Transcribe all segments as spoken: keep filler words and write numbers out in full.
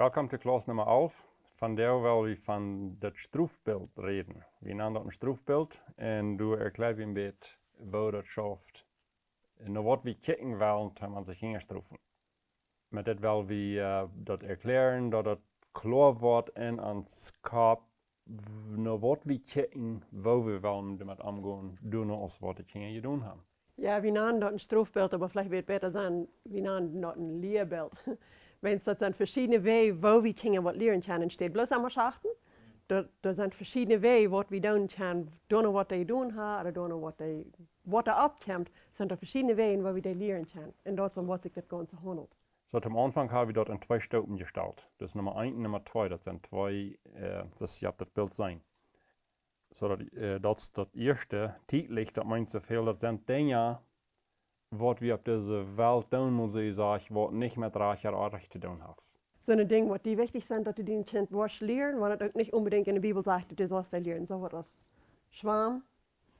Welkom to Klauss Numma alf. Vondoag well wie von daut Strofbilt räden. Wie nanen daut een Strofbilt un doa erkjläa wie een bät, woo daut schauft. Un no waut wie kjikjen wellen, wan wie onse Kjinja strofen. Met dit well wie, äh, daut erkjläaren, daut daut kloa woat en ons Kopp, w-, no waut wie kjikjen, woo wie wellen doamet omgonen, doano aus waut de Kjinja jedonen haben. Jo, wie nanen daut een Strofbilt, oba veleicht wudd bäta sennen, wie nanen daut een Lieabilt. Wiels daut sent veschiedne Wäaj, woo wie Kjinja waut lieren kjennen, enne Städ bloos emma schachten. Doa, doa sent veschiedne Wäaj, waut wie doonen kjennen, doano waut dee jedonen haben, ooda doano waut dee, waut doa oppkjemt, sent doa veschiedne Wäaj, woo wie dee lieren kjennen. Un daut es om waut sikj daut Gaunze haundelt. Soo, toom Aunfank hab wie daut en twee Stopen jestalt. Dus Numma eent un Numma twee, daut sent twee, äh, daut jie opp daut Bilt seenen. Soo daut, äh, daut, daut ieeschte, tietlich, daut meent soo väl, daut sent Dinja, waut wie opp dise Welt doonen, mott ekj sajen, waut nich met Rajcht ooda Orrajcht to doonen haft. Soone Dinja, waut die wichtich sent, daut du dien Kjint woascht lieren, wan et uk nich onbedinjt enne Bibel sajcht, daut du saust dee lieren. Soo waut aus schwamen,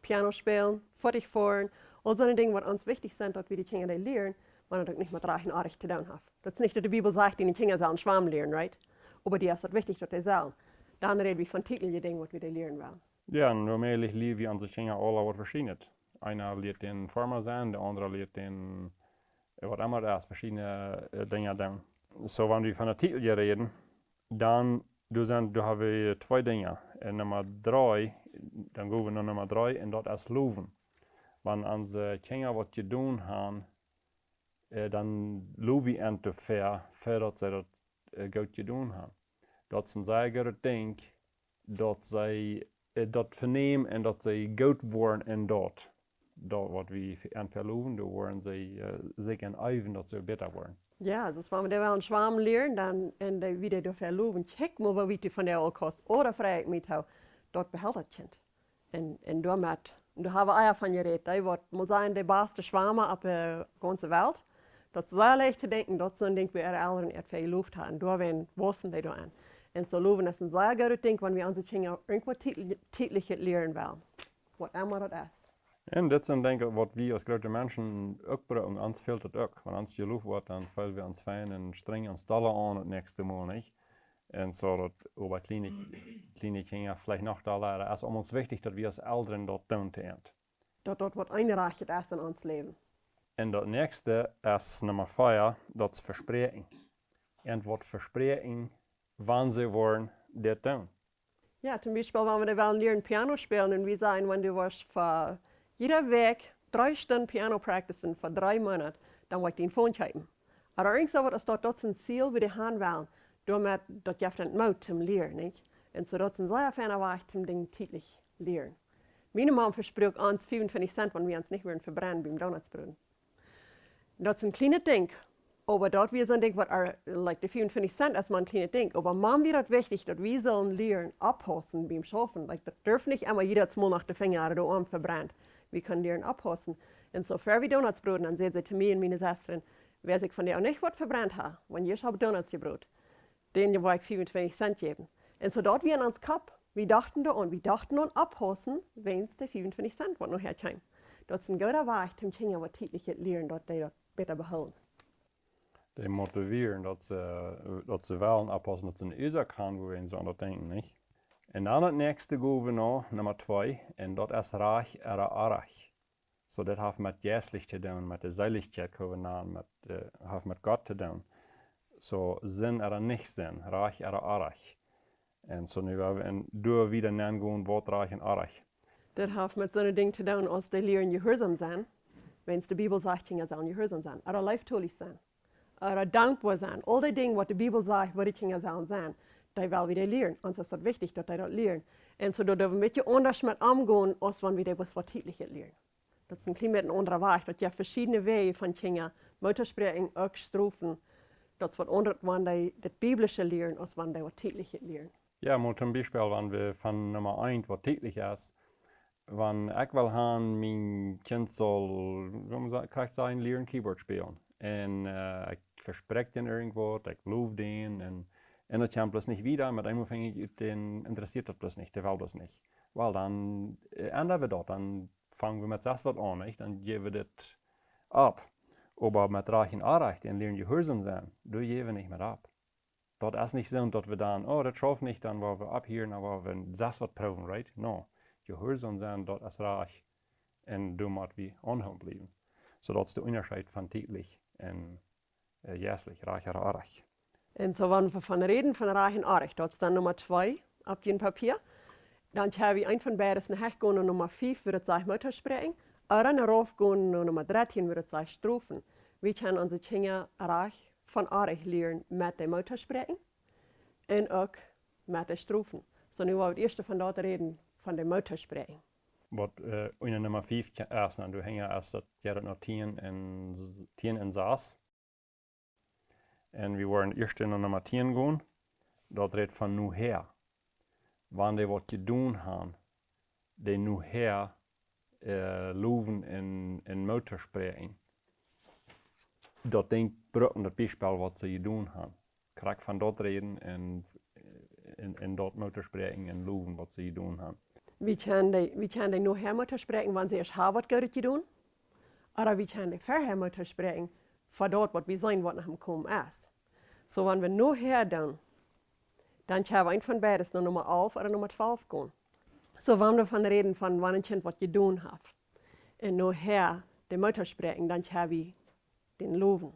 Piano spälen, footich foaren, aul soone Dinja, waut ons wichtich sent, daut wie de Kjinja dee lieren, wan et uk nich met Rajcht ooda Orrajcht to doonen haft. Daut es nich, daut de Bibel sajcht, diene Kjinja sellen schwamen lieren, right? Oba die es daut wichtich, daut dee sellen. Dan räd wie von tietliche Dinja, waut wie dee lieren wellen. Jo, un doamet lieet wie onse Kjinja aula waut veschiednet. Eena lieet dän Foarma sennen, de aundra lieet dän, äh, waut emma daut es, veschiedne, äh, Dinja doonen. Soo, wan wie von de tietliche räden, dan, doa sent, doa hab wie twee Dinja. Un Numma dree, dan go wie no Numma dree un daut es lowen. Wan onse Kjinja waut jedonen haben, äh, dan low wie an doafäa, fa daut see daut, äh, goot jedonen haben. Daut es een sea goodet Dinkj, daut see, äh, daut venämen un daut see goot woaren en daut. Daut waut wie an velowen, doa woaren see, äh, sikj en äwen, daut see bäta woaren. Jo, daut es, wan wie dee wellen schwamen lieren, dan, un dee, wie dee doafäa lowen, kjikj mol, woo wiet dee von dee aul kaust, ooda frie ekj mie too, daut behelt daut Kjint. Un, un doamet, doa hab wie ea von jerät, dee waut, mott sennen, de baste Schwama opp de gaunze Welt. Daut es sea leicht to denkjen, daut soon Dinkj, woo äare Elren äant väl jelowt haben. Un doawäajen waussen dee doaraun. Un soo lowen es een sea goodet Dinkj, wan wie onse Kjinja irjentwaut tiet-, tietlichet lieren wellen. Waut emma daut es. Un dit sent, denkj ekj, waut wie aus groote Menschen uk brucken, ons fält daut uk. Wan ons jelowt woat, dan feelen wie ons fein un strenjen ons dolla aun daut näakjste Mol, nich? Un soo daut, oba kjliene, kjliene Kjinja veleicht noch dolla, daut es om ons wichtich, daut wie aus Elren daut doonen to äant. Daut daut waut Eenrajchtet es en ons Läwen. Un daut näakjste es Numma vea, daut es vespräakjen. Äant waut vespräakjen, wan see woaren dit doonen. Jo, toom Biespel, wan wie dee wellen lieren Piano spälen un wie sajen, wan du woascht fa jiede Wäakj dree Stunden Piano practicen fa dree Moonat, dan woa ekj die een Phone kjeepen. Oba irjent soo waut es daut, daut es een Ziel, wua dee han wellen. Doamet, daut jeft an Moot toom lieren, nich? Un soo, daut es een sea feina Wajch toom Dinja tietlich lieren. Miene Mam vespruak ons fiefuntwintich Cent, wan wie ons nich wudden vebrennen biem Donuts broden. Daut es een kjlienet Dinkj, oba daut wia soon Dinkj, waut, äh, like, de fiefuntwintich Cent es mau een kjlienet Dinkj. Oba Mam wia daut wichtich, daut wie sullen lieren, oppaussen biem Schaufen. Like, daut durf nich emma jiedet Mol noch de Finja ooda de Oarm vebrennen. Wie kunnen lieren oppaussen. Un soo ver wie Donuts broden, dan säd see to mie un miene Sestren, wäa sikj von dee uk nich waut vebrennt haft, wan jie haben Donuts jebrot, dän woa ekj fiefuntwintich Cent jäwen. Un soo daut wia en ons Kopp, wie dochten doaraun, wie dochten aun oppaussen, wäajens de fiefuntwintich Cent, waut nohäa kjeem. Daut es een gooda Wajch, toom Kjinja waut tietlichet lieren, daut dee daut bäta behoolen. Dee motivieren, daut see, daut see wellen oppaussen, daut see eene Uasoak haben, woo wie aun daut denkjen, nich? Un dan daut näakjste go wie no, Numma twee, un daut es rajcht ooda orrajcht. Soo, dit haft met jeistlich to doonen, met de Seelichkjeit, kjenn wie nanen, met, äh, haft met Gott to doonen. Soo, sennen ooda nich sennen, rajcht ooda orrajcht. Un soo nu woa wie en, doa wieda nengonen, waut rajcht un orrajcht. Daut haft met soone Dinja to doonen aus dee lieren jehuarsom sennen, wäajens de Bibel sajcht, Kjinja sellen jehuarsom sennen. Ooda leeftolich sennen. Ooda dankboa sennen. Aul dee Dinja, waut de Bibel sajcht, waut de Kjinja sellen sennen. Dee well wie dee lieren. Ons es daut wichtich, daut dee daut lieren. Un soo daut wie een bät aundasch met omgonen, aus wan wie dee bloos waut tietlichet lieren. Daut es een kjlien bät een aundra Wajch. Daut jeft veschiedne Wäaj von Kjinja, Moot toospräakjen, uk strofen. Daut es waut aundret, wan dee daut Biblische lieren, aus wan dee waut tietlichet lieren. Jo, mau toom Biespel, wan wie von Numma eent waut tietlich es, wan ekj well han, mien Kjint saul, woo mau sa-, krakjt sajen, lieren Keyboard spälen. Un, äh, ekj vespräakj dän irjentwaut, ekj low dän, un, un daut kjemt bloos nich wieda, met eemol fang ekj ut, dän interessieet daut bloos nich, dee well bloos nich. Well, dan, äh, endren wie daut, dan fangen wie met sest waut aun, nich? Dan jäwen wie dit opp. Oba met rajcht un orrajcht un lieren jehuarsom sennen, doa jäwen wie nich met opp. Daut es nich soo, daut wie dan, oh, daut schauft nich, dan woa wie opphieren, oba wie sest waut proowen, right? No. Jehuarsom sennen, daut es rajcht. Un doa mott wie aunhoolen bliewen. Soo daut es de Unjascheet von tietlich un, äh, jeistlich, rajcht ooda orrajcht. Un soo, wan wie von räden, von rajcht un orrajcht, daut es dan Numma twee opp jun Papia. Dan kjenn wie eent von beides, no Hecht gonen no Numma fief, wua daut sajcht Moottospräakjen, ooda no rauf gonen no Numma dartieen, wua daut sajcht Strofen. Wie kjennen onse Kjinja rajcht von orrajcht lieren met de Moottospräakjen un uk met de Strofen. Soo, nu woa wie daut ieeschte von daut räden, von de Moottospräakjen. Waut, äh, unja Numma fief kje-, es, no, doa hinja es daut, jo, daut no tieen un s-, tieen un sas. Un wie woaren ieescht no Numma tieen gonen. Daut rät von nohäa. Wan dee waut jedonen han, dee nohäa, äh, lowen un, un Moottospräakjen. Daut Dinkj brucken, daut Biespel, waut see jedonen han. Krakjt von daut räden un, un, un daut Moottospräakjen un lowen, waut see jedonen han. Wie kjennen dee, wie kjennen dee nohäa Moottospräakjen, wan see ieescht haben waut Goodet jedonen. Ooda wie kjennen dee verhäa Moottospräakjen, fa daut, waut wie seenen, waut no am komen es. Soo, wan wie nohäa doonen, dan kjenn wie eent von beides, no Numma alf ooda Numma twalf gonen. Soo, wan wie von räden, von wan een Kjint waut jedonen haft. Un nohäa de Moottospräakjen, dan kjenn wie dän lowen.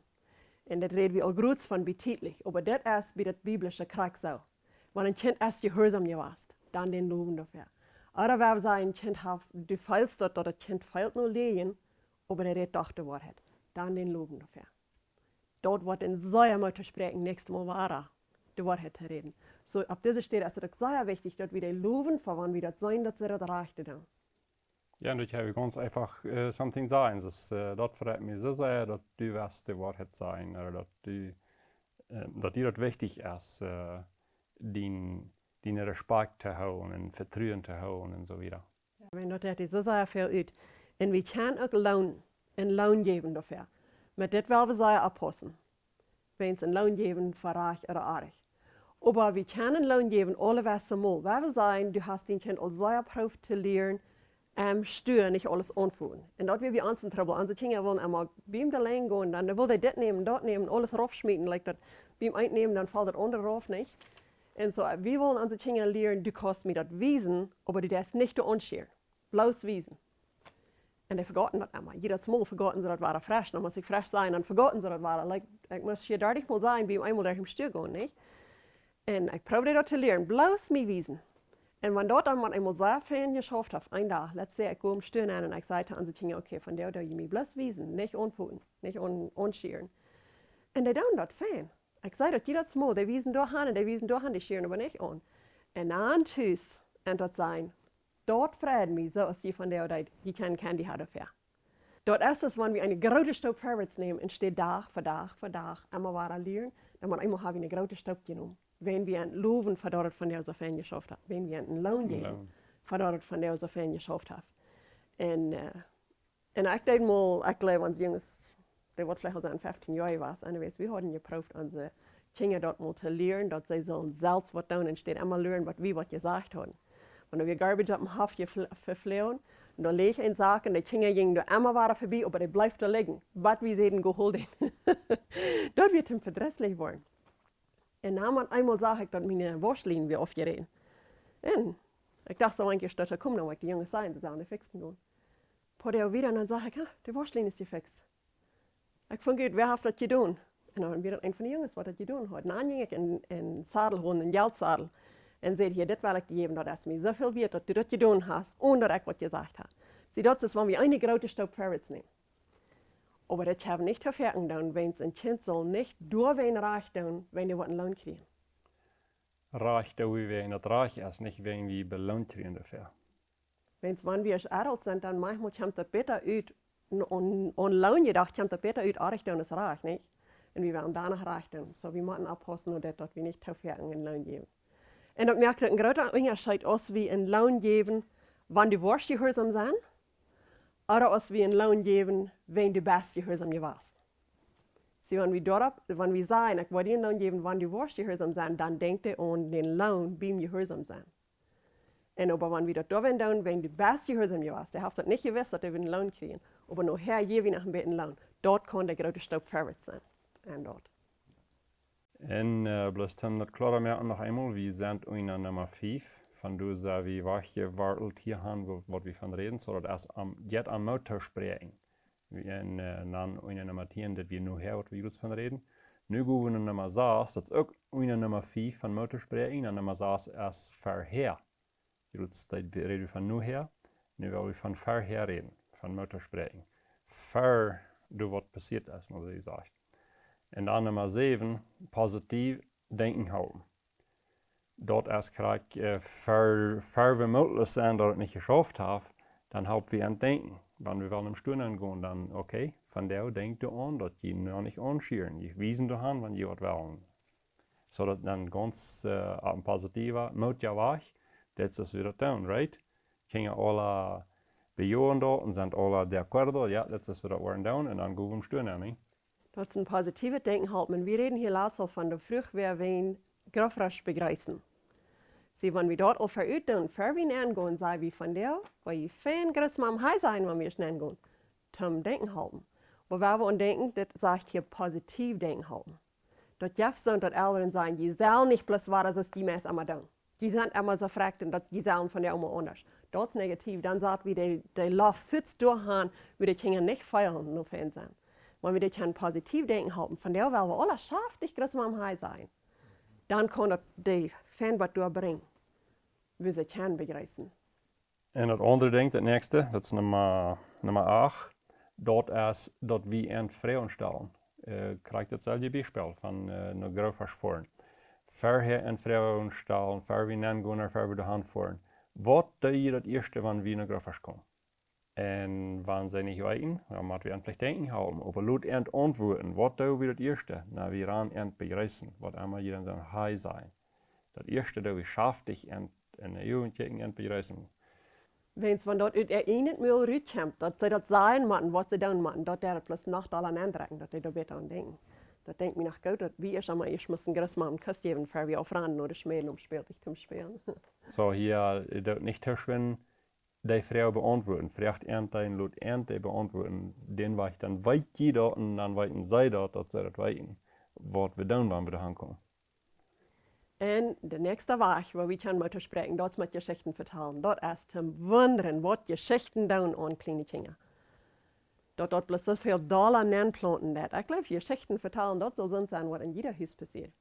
Un daut räd wie aul groots von bie tietlich, oba daut es bie daut biblische krakjt soo. Wan een Kjint es jehuarsom jewast, dan dän lowen doafäa. Ooda wan wie sajen, een Kjint haft, du feelst daut, daut daut Kjint feelt no lieren, oba dee rät doch de Woarheit, dan dän lowen doafäa. Daut woat een sea Moottospräakjen, näakjstet Mol wada de Woarheit to räden. Soo, opp dise Städ es daut uk sea wichtich, daut wie dee lowen, fa wan wie daut seenen, daut see daut Rajchte doonen. Jo, un daut kjenn wie gaunz eefach, äh, something sajen. Daut, äh, daut freit mie soo sea, daut du west de Woarheit sajen, ooda daut du, äh, daut die daut wichtich es, äh, dien, dien Respakjt to hoolen un Vetruen to hoolen un soo wieda. Jo, wan daut deit die soo sea väl ut. Un wie kjennen uk Loon, een Loon jäwen doafäa. Met dit well wie sea oppaussen. Wäajens een Loon jäwen fa rajcht ooda orrajcht. Oba wie kjennen Loon jäwen aulewäajen mol. Wan wie sajen, du hast dien Kjint aul sea jeprooft to lieren, ähm, stua, nich aules aunfoten. Un daut wia bie ons een Trubbel. Onse Kjinja wullen emma biem de Lien gonen, dan wull dee dit nämen, daut nämen, aules raufschmieten, like daut, biem eent nämen, dan felt daut aundre rauf, nich? Un soo, wie wullen onse Kjinja lieren, du kaust mie daut wiesen, oba du deist nich doa aunschieren. Bloos wiesen. Un dee vegauten daut emma. Jiedet Mol vegauten see daut wada fresch. Dan must ekj fresch sajen, dan vegauten see daut wada. Like, ekj must hia dartich Mol sajen, biem eemol derch dän Stua gonen, nich? Un ekj proowd daut to lieren, bloos mie wiesen. Un wan daut dan mau eemol soo fein jeschauft haft, een Dach, let's say, ekj go em Stua nenn un ekj saj to onse Kjinja, okay, vondoag doo jie mie bloos wiesen, nich aunfoten, nich aun-, aunschieren. Un dee doonen daut fein. Ekj saj daut jiedet Mol, dee wiesen doahan un dee wiesen doahan, dee schieren oba nich aun. Un dan tus, un daut sent, daut freit mie, soo aus jie vondoag deeden, jie kjennen Candy haben doafäa. Daut es, aus wan wie eene groote Stap verwoats nämen un städ Dach fa Dach fa Dach emma wada lieren, dan mau eemol hab wie eene groote Stap jenomen. Wan wie an lowen, fa daut et vondoag soo fein jeschauft haft. Wan wie an een Loon jäwen, Loon, fa daut et vondoag soo fein jeschauft haft. Un, äh, un ekj deed mol, ekj jleew, onse Junges, dee woat veleicht aul sennen feftieen Joa jewast, anyways, wie hauden jeprooft, onse Kjinja daut mol to lieren, daut see sullen selfst waut doonen, enne Städ emma lieren, waut wie waut jesajcht hauden. Wan wie garbage opp dän Hoff jefl-, vefloagen, dan leach een Sak un de Kjinja jinjen doa emma wada verbie, oba dee bleef doa lijen, bat wie säden, go hol dän. Daut wia am vedrisslich worden. Un dan mau eemol sach ekj, daut miene Wauschlien wia aufjeräten. Un ekj docht soo, wan ekj stoa komen, dan woa ekj de Junges sajen, see sellen dee fixen gonen. Poa Doag wieda, un dan sach ekj, ha, de Wauschlien es jefixt. Ekj funk ut, wäa haft daut jedonen? Un dan wia daut eena von de Junges, waut daut jedonen haud. Dan jinj ekj en, en Sadel holen, en Jeltsadel. Un säd: Hia, dit well ekj die jäwen, daut es mie soo väl wieet, daut du daut jedonen hast, onen daut ekj waut jesajcht hab. See, daut es, wan wie eene groote Stap verwoats nämen. Oba daut kjenn wie nich to foaken doonen, wäajens een Kjint saul nich doawäajen rajcht doonen, wan dee waut en Loon kjrieen. Rajcht doo wie wäajen daut rajcht es, nich wäajen wie beloont kjrieen doafäa. Wäajens wan wie aus Adults sent, dan maunchmol kjemt daut bäta ut, en, en, en Loon jedocht, kjemt daut bäta ut, orrajcht doonen aus rajcht, nich? Un wie wellen doano rajcht doonen. Soo, wie motten oppaussen, daut, daut wie nich to foaken een Loon jäwen. Un daut moakt een groota Unjascheet, aus wie een Loon jäwen, wan du woascht jehuarsom sennen, ooda aus wie een Loon jäwen, wan du best jehuarsom jewast. See, wan wie doaropp, wan wie sajen, ekj woa die een Loon jäwen, wan du woascht jehuarsom sennen, dan denkjt dee aun dän Loon biem jehuarsom sennen. Un oba wan wie daut doawäajen doonen, wan du best jehuarsom jewast, dee haft daut nich jewist, daut dee een Loon kjrieen. Oba nohäa jäw wie noch een bät Loon. Daut kaun de groote Stap verwoats sennen. Un daut. Un äh, bloos om daut kloa to moaken noch eemol, wie sent unja Numma fief. Von doa sent wie wajchjewartelt hia han, waut wie von räden. Soo daut es om, jeit om Moot to spräakjen. Wie en, äh, dan unja Numma tieen, daut wie nu hia, waut wie jrod von räden. Nu go wie no Numma sas, daut es uk unja Numma fief von Moot to spräakjen. Un Numma sas es verhäa. Jrod räd wie von nu hia. Nu well wie von verhäa räden, von Moot to spräakjen. Ver doa waut passieet es, mott ekj sajen. Un dan Numma säwen, positiev denkjen halpen. Daut es krakjt, äh, ver, ver wie mootloos sent, daut et nich jeschauft haft, dan halp wie aun denkjen. Wan wie wellen em Stua nengonen, dan, okay, von doa denkjt doaraun, daut jie noch nich aunschieren. Jie wiesen doaraun, wan jie waut wellen. Soo daut dan gaunz äh, opp een positiewa, mootja Wajch, daut es waut wie doonen, right? Kjinja aula bejoen daut un sent aula de acuerdo, jo, daut es waut wie woaren doonen, un dan go wie em Stua nenn, nä? Daut es een positiewet Denkjen halpen. Un wie räden hia latst aul von de Fruach, wäa wie een Grootöasch bejreessen. See, wan wie daut aul verut doonen, ver wie nengonen, saj wie von doa, woo jie fein Grootmam hei sajen, wan wie nengonen. Toom denkjen halpen. Oba wan wie aun denkjen, daut sajcht hia positiev denkjen halpen. Daut jeft soont, daut Elren sajen, jie sellen nich bloos woaren soo aus jie meist emma doonen. Jie sent emma soo frakjt un daut jie sellen von de Oma aundasch. Daut es negatiev. Dan sat wie de, de Loft fuaz doa han, wua de Kjinja nich feelen no fein sennen. Wan wie dit kjennen positiev denkjen halpen, von doa well wie aula schaftich Grootmam hei sajen. Dan kaun daut de fein waut doa brinjen, wua see kjennen bejreessen. Un daut aundre Dinkj, daut näakjste, daut es Numma, Numma acht, daut es, daut wie aun Froagen stalen. Äh, krakjt daut selwje Biespel von äh, no Grootöasch foaren. Verhäa aun Froagen stalen, ver wie nengonen, ver wie doahan foaren. Waut doo jie daut ieeschte, wan wie no Grootöasch komen? Un wan see nich weeten, dan mott wie an veleicht denkjen halpen. Oba lot an auntwuaden. Waut doo wie daut ieeschte? Na, wie rannen an bejreessen. Waut emma jie dan soo hei sajen. Daut ieeschte doo wie schaftich an, en de Jugend kjikjen an bejreessen. Wiels wan daut ut äa ieejnet Mul rutkjemt, daut see daut sajen motten, waut see doonen motten, daut deit daut bloos noch dolla aundrekjen, daut dee doa bäta aun denkjen. Daut denkjt mie noch goot, daut wie ieescht emol ieescht musten Grootmam een Kuss jäwen, ver wie aufrannen no de Schmäden om Spältich to spälen. Soo hia, äh, daut nich to schwind de Froag beauntwuaden. Froagt an dee un lot an dee beauntwuaden. Dan weet, dan weet jie daut un dan weeten see daut, daut see daut weeten, waut wie doonen, wan wie doahan komen. Un de näakjste Wajch, woo wie kjennen Moot toospräakjen, daut es met Jeschichten vetalen. Daut es toom wundren, waut Jeschichten doonen aun kjliene Kjinja. Daut daut bloos soo väl dolla nenplaunten deit. Ekj jleew, Jeschichten vetalen, daut saul soont sennen, waut en jieda Hus passieet.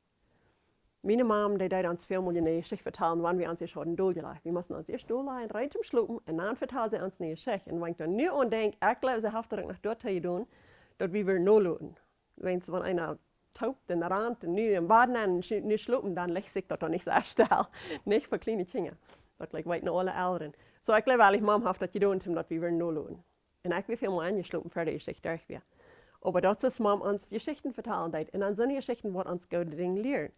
Miene Mam, dee deed ons väl mol eene Jeschicht vetalen, wan wie ons ieescht hauden doljelajcht. Wie musten ons ieescht dollajen, reed toom schlopen, un dan vetald see ons eene Jeschicht. Un wan ekj doa nu aun denkj, ekj jleew, see haft daut uk noch doatoo jedonen, daut wie wudden noloten. Wiels wan eena toop un rant un nu em Bad nenn un schie-, nu schlopen, dan licht sikj daut doa nich soo stell. Nich fa kjliene Kjinja. Daut, like, weeten aule Elren. Soo, ekj jleew, Mam haft daut jedonen, om daut wie wudden noloten. Un ekj wia väl mol enjeschlopen, ver de Jeschicht derch wia. Oba daut es, Mam ons Jeschichten vetalen deed. Un dan soone Jeschichten, waut ons goode Dinja lieren.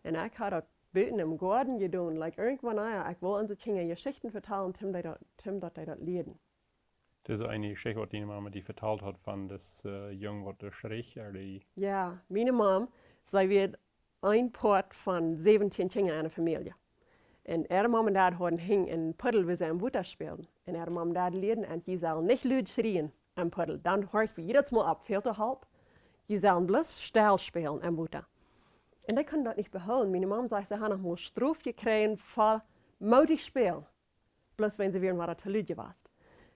Un ekj haud daut buten em Goaden jedonen, like, irjentwanea, ekj wull onse Kjinja Jeschichten vetalen, om dee daut, om daut dee daut lieeden. Daut es eene Jeschicht, waut diene Mama die vetalt haud von dis äh, Jung, waut doa schreech, ooda dee. Jo, miene Mam, see wia een Poat von säwentieen Kjinja en de Famielje. Un äare Mam un Dad hauden hinjen een Puddel, wua see em Wota spälden. Un äare Mam un Dad lieeden an, jie sellen nich lud schrieen em Puddel. Dan horcht wie jiedatsmol opp, väl too halp. Jie sellen bloos stell spälen em Wota. Un dee kunnen daut nich behoolen. Miene Mam sajcht, see haud noch mol Strof jekjräajen fa moodich spälen. Bloos wiels see wieren wada too lud jewast.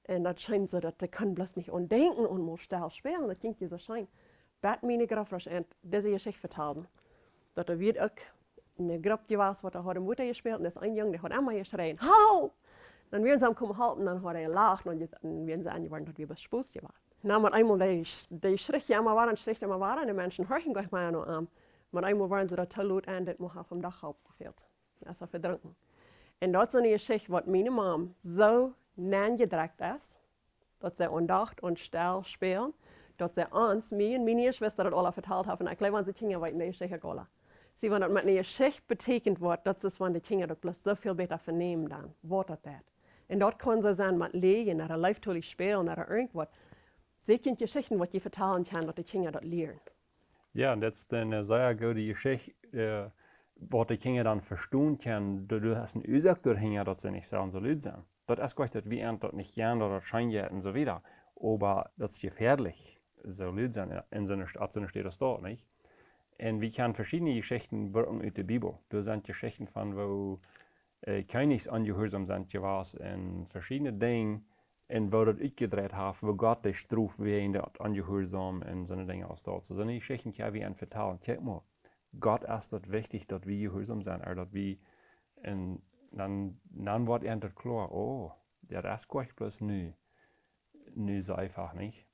Un daut schient soo, daut dee kunnen bloos nich aun denkjen, aun mol stell spälen. Daut jinkj je soo scheen. Bat miene Grootöasch an dise Jeschicht vetalden. Daut doa wia uk eene Grupp jewast, waut doa haud em Wota jespält. Un doa es een Jung, dee haud emma jeschräajen: "Hau!" Dan wieren see am komen halpen, dan haud hee jelacht un je-, dan wieren see enjeworden, daut wia bloos Spos jewast. Na, met eemol, dee, dee schreech emma wada un schreech emma wada. Un de Menschen horchten goanich mea no am. Met eemol wieren see doa too lot un dit mol haft am doch Help jefält. Aus hee vedrunk. Un daut es eene Jeschicht, waut miene Mam soo nenjedrekjt es, daut see aundocht un stell spälen, daut see ons, mie un miene Jeschwista daut aula vetalt haft. Un ekj jleew, onse Kjinja weeten dee Jeschicht uk aula. See, wan daut met eene Jeschicht betieekjent woat, daut es, wan de Kjinja daut bloos soo väl bäta venämen dan, waut daut deit. Un daut kaun soo sennen met läajen, ooda leeftolich spälen, ooda irjentwaut. See kjennen Jeschichten, waut jie vetalen kjennen, daut de Kjinja daut lieren. Jo, un daut es eene sea goode Jeschicht, äh, waut de Kjinja dan vestonen kjennen, doa, doa es eene Uasoak doahinja, daut see nich sellen soo lud sennen. Daut es goanich, daut wie an daut nich gonen, daut daut scheen jeit un soo wieda. Oba daut es jefäadlich, soo lud sennen en soone St-, opp soone Städ aus daut, nich? Un wie kjennen veschiedne Jeschichten brucken ut de Bibel. Doa sent Jeschichten von, woo äh, Kjennichs onjehuarsom sent jewast un veschiedne Dinja, un woo daut utjedreit haft, woo Gott dee stroft wäajen daut Onjehuarsom un soone Dinja aus daut. Soo, soone Jeschichten kjenn wie an vetalen. Kjikj mol, Gott es daut wichtich, daut wie jehuarsom sent, ooda daut wie, un dan, dan woat an daut kloa, oh, daut es goanich bloos nu, nu soo eefach, nich?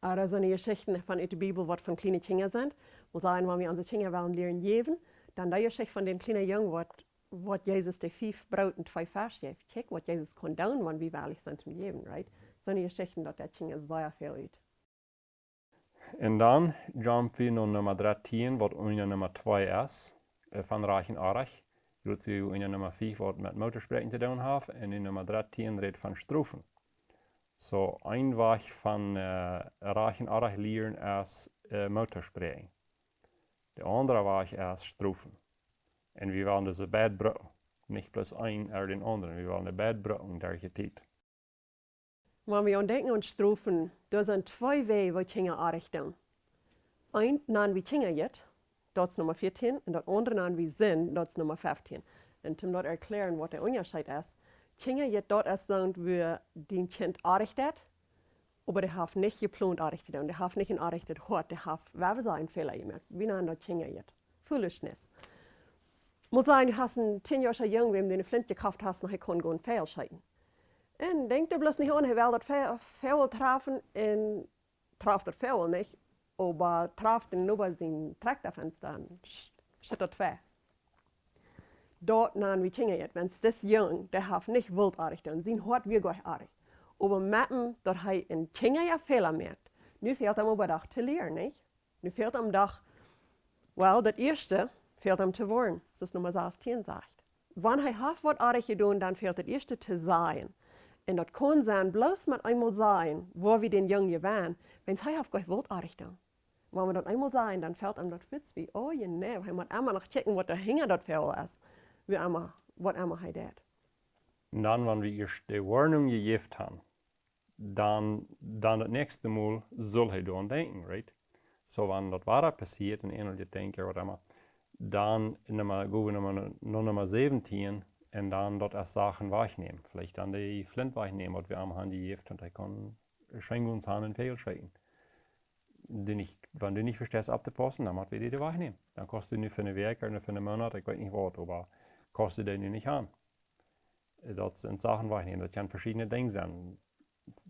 Ooda soone Jeschichten von ut de Bibel, waut von kjliene Kjinja sent. Mott sajen, wan wie onse Kjinja wellen lieren jäwen, dan dee Jeschicht von dän kjlienen Jung, waut, waut Jesus de fief Broot un twee Fesch jeef. Kjikj, waut Jesus kunn doonen, wan wie wellich sent toom jäwen, right? Soone Jeschichten, daut deit Kjinja sea väl ut. Un dan jump wie no Numma dartieen, waut unja Numma twee es, äh, von Rajcht un Orrajcht. Jrod soo unja Numma fief, waut met Motorspräakjen to doonen haft, un nu Numma dartieen rät von Strofen. Soo, een Wajch von, äh, Rajcht un Orrajcht lieren es, äh, Motorspräakjen. De aundra Wajch es Strofen. Un wie wellen dise beid brucken. Nich bloos een ooda dän aundren. Wie wellen dee beid brucken derch de Tiet. Wan wie aun denkjen aun Strofen, doa sent twee Wäaj, woo Kjinja orrajcht doonen. Eent nanen wie Kjinjajet, daut es Numma vieetieen, un daut aundre nanen wie Sind, daut es Numma feftieen. Un toom daut erkjläaren, waut de Unjascheet es: Kjinjajet, daut es soont, wua dien Kjint orrajcht deit, oba dee haft nich jeplont orrajcht to doonen, dee haft nich een orrajchtet Hoat, dee haft, woo wie sajen, een Fäla jemoakt. Wie nanen daut Kjinjajet. Foolishness. Mott sajen, du hast een tieenjoascha Jung, wäm du eene Flint jekoft hast, un hee kunn gonen Fäajel scheeten. Un denkjt doa bloos nich aun, hee well daut Fä-, Fäajel trafen un traft daut Fäajel nich, oba traft dän Noba sien Trakjtafensta un sch-, schit daut twei. Daut nanen wie Kjinjajet, wiels dis Jung, dee haft nich wult orrajcht doonen, sien Hoat wia goanich orrajcht. Oba met am, daut hee een kjinjaja Fäla moakt, nu fält am oba doch to lieren, nich? Nu fält am doch, well, daut ieeschte fält am to woarnen, soo aus Numma sastieen sajcht. Wan hee haft waut orrajcht jedonen, dan fält daut ieeschte to sajen. Un daut kaun sennen, bloos met eemol sajen, woa wie dän Jung jewennen, wiels hee haft goanich wult orrajcht doonen. Wan wie daut eemol sajen, dan fält am daut fuaz bie. Oh, je, nä, hee mott emma noch checken, waut doa hinja daut Fäajel es. Woo emma, waut emma hee deit. Un dan, wan wie ieescht de Woarnunk jejäft haben, dan, dan daut näakjste Mol saul hee doaraun denkjen, right? Soo, wan daut wada passieet un eena denkjt, ooda waut emma, dan Numma, go wie Numma, no Numma säwentieen un dan daut aus Sachen wajchnämen. Veleicht dan de Flint wajchnämen, waut wie am haben jejäft, un hee kaun scheen gonen sennen un Fäajel scheeten. Dee nich, wan du nich vesteist opptopaussen, dan mott wie dee wajchnämen. Dan kaust du nu fa eene Wäakj ooda fa eenen Moonat, ekj weet nich waut, oba kaust du dee nu nich haben. Daut sent Sachen wajchnämen. Daut kjennen veschiedne Dinja sennen,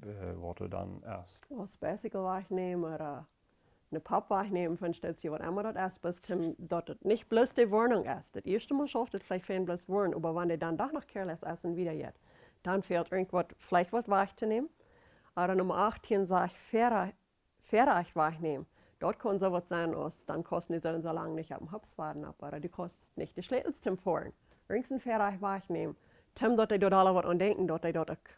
äh, waut du dan hast. Aus Bicycle wajchnämen ooda, äh, eene Popp wajchnämen von Stootje, waut emma daut es, bloos toom, daut et nich bloos de Woarnunk es. Daut ieeschte Mol schauft et veleicht fein bloos woarnen, oba wan dee dan doch noch careless es un wieda jeit, dan fält irjentwaut, veleicht waut wajchtonämen. Ooda Numma achttieen sajcht, Fäajrajcht, Fäajrajcht wajchnämen. Daut kaun soo waut sennen aus, dan kaust nu soo un soo lang nich opp dän Hops foaren, oba du kaust nich de Schlätels toom foaren. Irjent een Fäajrajcht wajchnämen, toom daut dee doa aula waut aun denkjen, daut dee daut uk,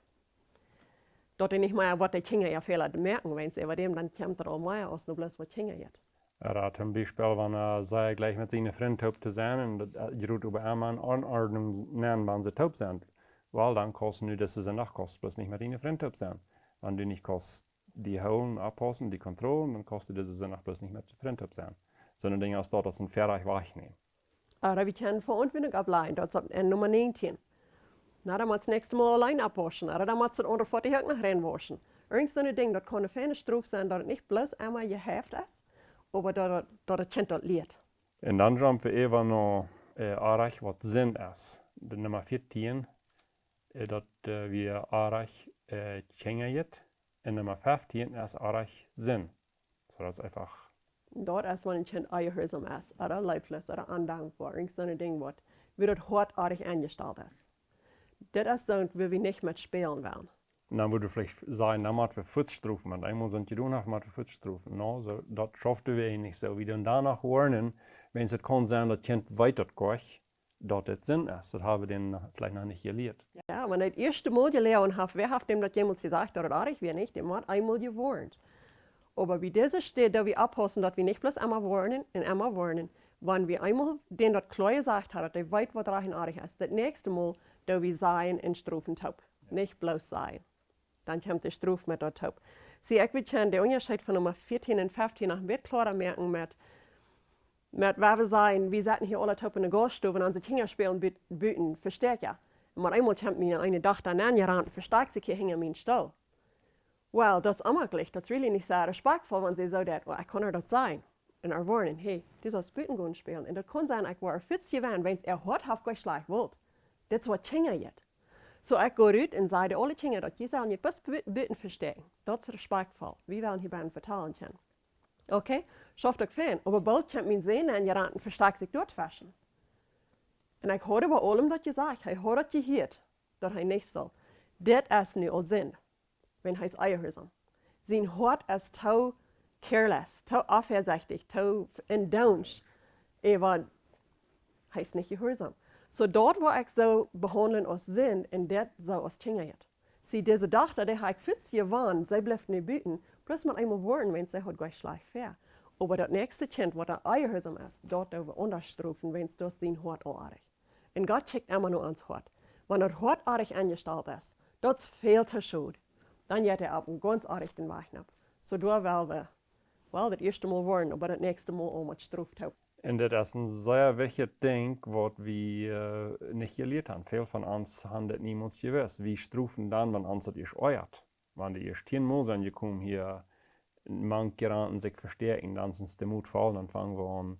daut dee nich mea waut de Kjinja äa Fäla moaken, wiels äwa däm dan kjemt et aul mea aus no bloos waut Kjinjajet. Ooda toom Biespel, wan hee, äh, sea jlikjt met siene Frind toop to sennen un daut, äh, jrod oba emma eene Aunordnunk nämen, wan see toop sent. Well, dan kaust nu dise Sindach kaust bloos nich met diene Frind toop sennen. Wan du nich kaust die hoolen, oppaussen, die kontrollen, dan kaust du dise Sindach bloos nich met de Frind toop sennen. Soone Dinja aus daut, daut es een Fäajrajcht wajchnämen. Ooda wie kjennen Veauntwuatunk oplajen, daut es opp, äh, Numma näajentieen. Na, dan motst näakjste Mol auleen oppwauschen, ooda dan motst daut aundre Foatich uk noch reinwauschen. Irjent soone Dinja, daut kaun eene feine Strof sennen, daut et nich bloos emma jeheift es, oba daut, daut, daut daut Kjint daut lieet. Un dan jump wie äwa no, äh, Orrajcht, waut Sind es. De Numma vieetieen, äh, daut, äh, wie Orrajcht, äh, Kjinjajet. Un Numma feftieen es Orrajcht Sind. Soo, daut es eefach. Daut es, wan een Kjint onjehuarsom es, ooda leefloos, ooda ondankboa, irjent soone Dinja, waut, wua daut Hoat orrajcht enjestalt es. Dit es soont, wua wie nich met spälen wellen. Un dan wudd wie veleicht sajen, dan mott wie fuaz strofen, wan eemol soont jedonen haft, mott wie fuaz strofen. No, soo, daut schauft wie nich soo. Wie doonen dan noch woarnen, wiels et kaun sennen, daut Kjint weet daut goanich, daut dit Sind es. Daut hab wie dän veleicht noch nich jelieet. Jo, wan daut ieeschte Mol jeläajen haft, wäa haft däm daut jemols jesajcht, daut et orrajcht wia, nich? Dee mott eemol jewoarnt. Oba bie dise Städ, daut wie oppaussen, daut wie nich bloos emma woarnen un emma woarnen. Wan wie eemol dän daut kloa jesajcht haben, daut dee weet, waut rajcht un orrajcht es, daut näakjste Mol, daut wie sajen un strofen toop. Nich bloos sajen. Dan kjemt de Strof met daut toop. See, ekj well kjennen dän Unjascheet von Numma vieetieen un feftieen noch een bät kloara moaken met, Met wua wie sajen, wie sitten hia aule toop enne Gaststow un onse Kjinja spälen buten Vestäakja. Un met eemol kjemt miene eene Dochta nenn jerant un vestakjt sikj hia hinja mienen Stool. Well, daut es onmaklich, daut es really nich sea respektvoll, wan see soo deit, well, ekj kaun äa daut sajen. Un äa woarnen, hey, du saust buten gonen spälen. Un daut kaun sennen, ekj woa äa fuaz jewennen, wiels äa Hoat haft goanich schlajcht jewult. Dit es waut Kjinja jeit. Soo ekj go rut un saj de aule Kjinja daut, jie sellen junt bloos buten vestäakjen. Daut es respektvoll. Wie wellen hia bennen vetalen kjennen. Okay, schauft uk fein, oba boolt kjemt mien Sän nenn jerant un vestakjt sikj doa tweschen. Un ekj haud bie aulem daut jesajcht, hee haud daut jehieet, daut hee nich sull. Dit es nu aul Sind, wan hee es onjehuarsom. Sien Hoat es too careless, too onvesechtich, too endoonsch, äwa hee es nich jehuarsom. Soo daut woa ekj soo behaundlen aus Sind un dit soo aus Kjinja jeit. See, dise Dochta, dee ha ekj fuaz jewennen, see blift nu buten, bloos met eemol woarnen, wiels see haud goanich schlajcht väa. Oba daut näakjste Kjint, waut dan onjehuarsom es, daut doo wie aundasch strofen, wiels daut es sien Hoat aul oajch. Un Gott kjikjt emma no ons Hoat. Wan daut Hoat oajch enjestalt es, daut es väl too schod. Dan jeit hee opp een gaunz oajchen Wajch nopp. Soo doa well wie, well, daut ieeschte Mol woarnen, oba daut näakjste Mol aul met Strof toop. Un dit es een sea wichtjet Dinkj, waut wie, äh, nich jelieet haben. Väl von ons haben dit niemols jewist. Wie strofen dan, wan ons daut ieescht oajat. Wan dee ieescht tieen Mol sent jekomen hia, mank jerant un sikj vestäakjen, dan sent see de Moot faulen, dan fangen wie aun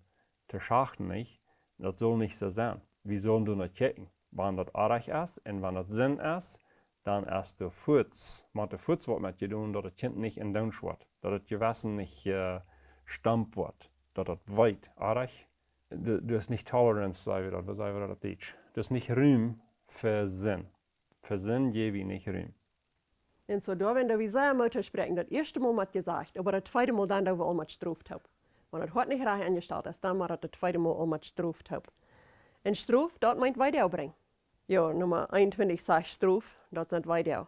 to schachten, nich? Daut sull nich soo sennen. Wie sullen doano kjikjen. Wan daut oajch es un wan daut Sind es, dan es doa fuaz, mott doa fuaz waut met jedonen, daut daut Kjint nich endoonsch woat, daut daut Jewessen nich, äh, stomp woat, daut daut weet, oajch. Du, du hast nich Toleranz, saj wie daut, woo saj wie daut opp Dietsch? Du hast nich Rum fa Sind. Fa Sind jeef wie nich Rum. Un soo doa, wan wie sea Moot spräakjen, daut ieeschte Mol met jesajcht, oba daut tweede Mol dan doo wie aul met Strof toop. Wan daut Hoat nich rajcht enjestalt es, dan mott daut daut tweede Mol aul met Strof toop. Un Strof, daut meent Weedoag brinjen. Jo, Numma eenuntwintich sajcht Strof, daut sent Weedoag.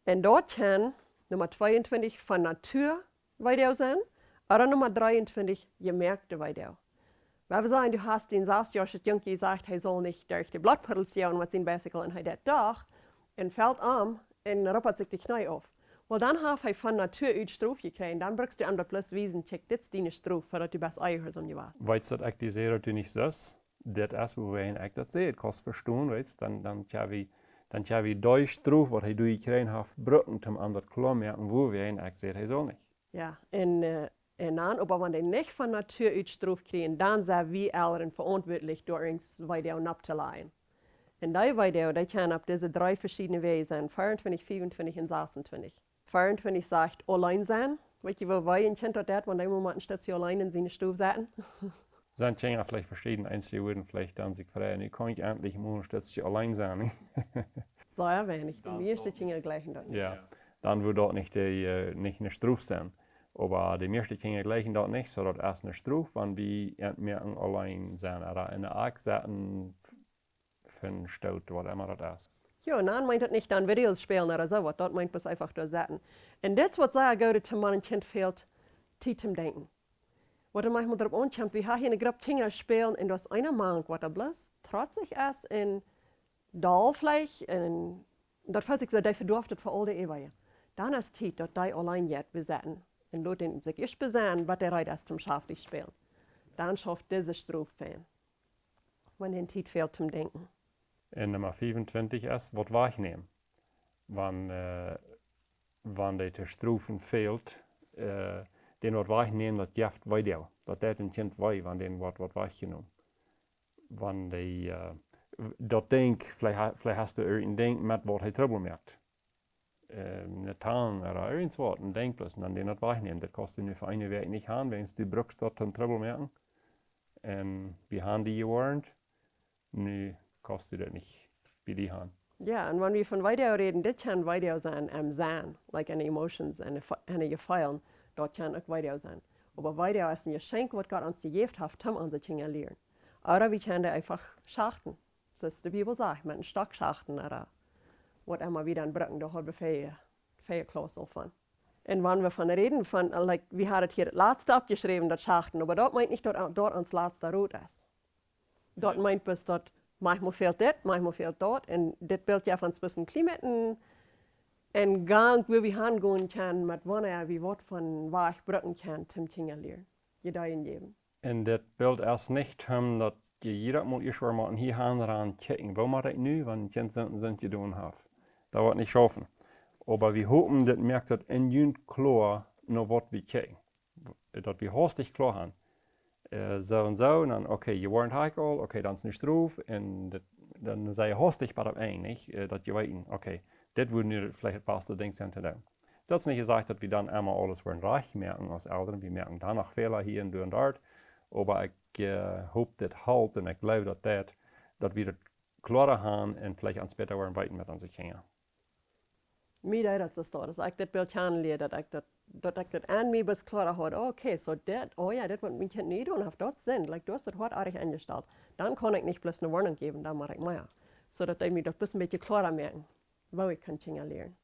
Un daut kjennen Numma tweeuntwintich von Natua Weedoag sennen, ooda Numma dreeuntwintich jemoakte Weedoag. Wan wie sajen, du hast dän sasjoaschen Jung jesajcht, hee saul nich derch de Blottpuddels gonen met sien Bicycle un hee deit doch, un felt om un rupat sikj de Kjnee auf. Well, dan haft hee von Natua ut Strof jekjräajen, dan brukst du am daut bloos wiesen, kjikj, dit es diene Strof, fa daut du best onjehuarsom jewast. Weetst, daut ekj die saj, daut du nich sust, dit es, wuarom ekj daut saj. Daut kaust vestonen, weetst, dan, dan kjenn wie, dan kjenn wie dee Strof, waut hee doa jekjräajen haft, brucken, om am daut kloa moaken, wuarom ekj saj, hee saul nich. Jo, un, äh, un dan, oba wan dee nich von Natua ut Strof kjrieen, dan sent wie Elren veauntwuatlich, doa irjent waut doa nopp to lajen. Un dee Weedoag, dee kjennen opp dise dree veschiedne Wäaj sennen, veeauntwintich, veeauntwintich un sasuntwintich. Veeauntwintich sajcht auleen sennen. Weetst du, woo wee een Kjint daut deit, wan dee mol mott een Stootje auleen en siene Stow sitten? Sent Kjinja veleicht veschieden, eenje wudden veleicht dan sikj froagen, nu kaun ekj entlich mol een Stootje auleen sennen. Sea weinich. De mieeschte Kjinja jlikjen daut nich. Jo, dan wudd daut nich de, äh, nich ne Strof sennen. Oba de mieeschte Kjinja jlikjen daut nich, soo daut es ne Strof, wan wie ent moaken auleen sennen, ooda enne Akj sitten, von Stoot, waut emma daut es. Jo, un dan meent daut nich dan Videos spälen ooda soo waut, daut meent bloos eefach doa sitten. Un dit es waut sea goot es, wan een Kjint fält Tiet toom denkjen. Waut doa maunchmol doaropp aunkjemt, wie haben hia eene Grupp Kjinja spälen un doa es eena mank, waut doa bloos trotzich es un doll veleicht un daut fält sikj soo, dee vedoaft et fa aul de Eewichkjeit. Dan es Tiet, daut dee auleen jeit, wie sitten. Un lot dän sikj ieescht besennen, waut dee reed es toom schaftich spälen. Dan schauft dise Strof fa am. Wan dän Tiet fält toom denkjen. Un Numma veeauntwintich es, waut wajchnämen. Wan, äh, wan dee to strofen fält, äh, dän waut wajchnämen, daut jeft Weedoag. Daut deit een Kjint wee, wan dän waut, waut wajchjenomen. Wan dee, äh, daut Dinkj, veleicht ha-, veleicht hast du irjent een Dinkj met waut hee Trubbel moakt. Äh, ne Tang ooda irjent waut, een Dinkj bloos, un dan dän daut wajchnämen. Daut kaust du nu fa eene Wäakj nich haben, wiels du brukst daut toom Trubbel moaken. Un wie haben die jewoarnt, nu kaust du daut nich bie die haben. Jo, un wan wie von Weedoag räden, dit kaun Weedoag sennen, em Sennen, like, enne Emotions, enne Fe-, enne Jefeelen, daut kaun uk Weedoag sennen. Oba Weedoag es een Jeschenkj, waut Gott ons jejäft haft, toom onse Kjinja lieren. Ooda wie kjennen dee eefach schachten. Soo aus de Bibel sajcht, met een Stock schachten ooda waut emma wie dan brucken, doa haben wie väl, väl Klaussel von. Un wan wie von räden, von, äh, like, wie haben et hia daut latste oppjeschräwen, daut Schachten, oba daut meent nich, daut, daut ons latsta Rot es. Daut meent bloos, daut maunchmol fält dit, maunchmol fält daut, un dit Bilt jeft ons bloos een kjlien bät een Gang, wua wie hangonen kjennen, met wanea wie waut von Wajch brucken kjennen, toom Kjinja lieren, Ideeen jäwen. Un dit Bilt es nich toom daut jie jiedet Mol ieescht woaren motten hia han ran kjikjen, woo mott ekj nu, wan een Kjint soont un soont jedonen haft. Daut woat nich schaufen. Oba wie hopen, dit moakt daut en junt kloa, no waut wie kjikjen. Daut wie haustich kloa han. Äh, soo un soo, un dan, okay, jie woaren hia aul, okay, dan es nuscht rut, un dit, dan sie jie haustich bie daut Enj, nich? Äh, daut jie weeten, okay, dit wudd nu veleicht daut baste Dinkj sennen to doonen. Daut es nich jesajcht, daut wie dan emma aules woaren rajcht moaken aus Elren. Wie moaken dan noch Fäla hia un doa un doa. Oba ekj, äh, hop, dit helt, un ekj jleew, daut daut, daut wie daut kloara han un veleicht ons bäta woaren weeten met onse Kjinja. Mie deed daut soo stoakj. Aus ekj dit Bilt kjanen lieed, daut ekj daut, daut ekj daut aun mie best kloara haud. Okay, soo dit, oh jo, dit waut mien Kjint nu jedonen haft, daut sent, like, du hast daut Hoat oajch enjestalt. Dan kaun ekj nich bloos eene Woarnunk jäwen, dan mott ekj mea. Soo daut deed mie daut bloos een bät kloara moaken, woo ekj kaun Kjinja lieren.